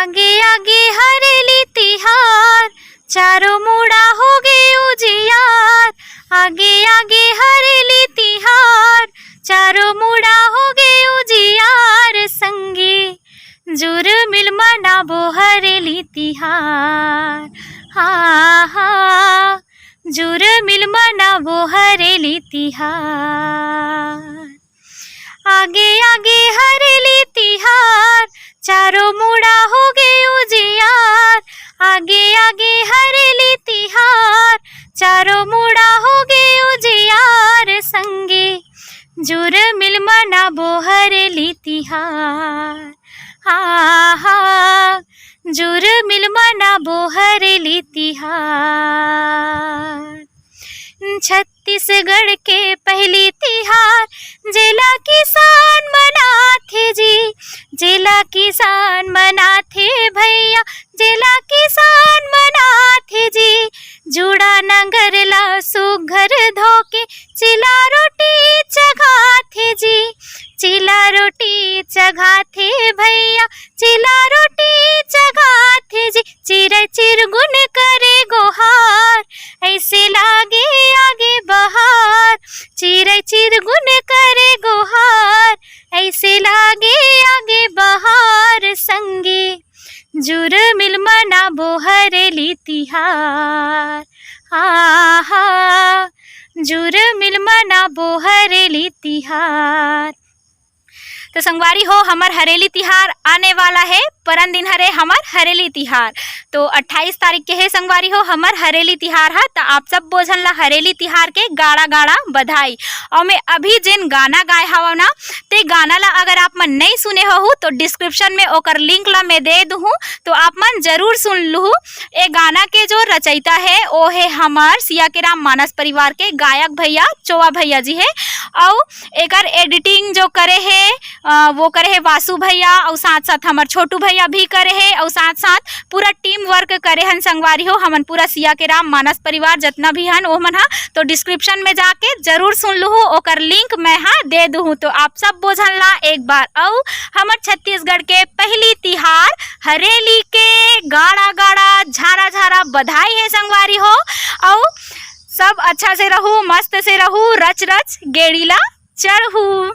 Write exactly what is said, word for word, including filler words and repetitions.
आगे आगे हरेली तिहार, चारों मुड़ा होगे उजियार। आगे आगे हरेली तिहार, चारों मुड़ा होगे उजियार। संगी जुर मिल मनाबो हरेली तिहार। हा हा, जुर मिल मनाबो हरेली तिहार। आगे आगे हरेली तिहार, चारों मुड़ा होगे उजियार। आगे आगे हरेली तिहार, चारों मुड़ा होगे उजियार। संगी जुर मिल मनाबो हरेली तिहार। हा हा, जुर मिल मनाबो हरेली तिहार। छत्तीसगढ़ के पहली तिहार, जेला किसान मनाथे जी, जेला किसान मनाथे भैया, जेला किसान मनाथे जी। जूड़ा नांगर ला सुघर धोके, चिला रोटी चघाथे जी, चिला रोटी चघाथे भैया, चिला रोटी चघाथे जी। चिरई चिरगुन करे गोहार, ऐसे लागे आगे बहार। चिरई चिरगुन करे गोहार, ऐसे लागे आगे बहार। संगी जुर मिल मनाबो हरेली तिहार। हा हा, जुर मिल मनाबो हरेली तिहार। तो संगवारी हो, हमर हरेली तिहार आने वाला है, परन दिन हरे हमर हरेली तिहार। तो अट्ठाईस तारीख के है संगवारी हो हमर हरेली तिहार हा। तो आप सब बोझन ला हरेली तिहार के गाड़ा गाड़ा बधाई। और मैं अभी जेन गाना गाए हवं ना, ते गाना ला अगर आप मन नहीं सुने होहू तो डिस्क्रिप्शन में ओकर लिंक ला मैं दे दूहूँ, तो आप मन जरूर सुन लूहू। ए गाना के जो रचयिता है वो है हमर सिया के राम मानस परिवार के गायक भैया चोवा भैया जी है। और एकर एडिटिंग जो करे हे, अ, वो करे हे वासु भैया, और साथ साथ हमर छोटू भैया भी करे हे, और साथ साथ पूरा टीम वर्क करे हन संगवारी हो। हमन पूरा सिया के राम मानस परिवार जितना भी हन ओमन हा, तो डिस्क्रिप्शन में जाके जरूर सुन लूहू, ओकर लिंक मैं हा दे दूहूँ। तो आप सब बोझन ला एक बार अउ हमर छत्तीसगढ़ के पहली तिहार हरेली के गाड़ा गाड़ा झारा झारा बधाई है संगवारी हो। अउ सब अच्छा से रहू, मस्त से रहू, रच रच गेड़ी ला चढ़ू।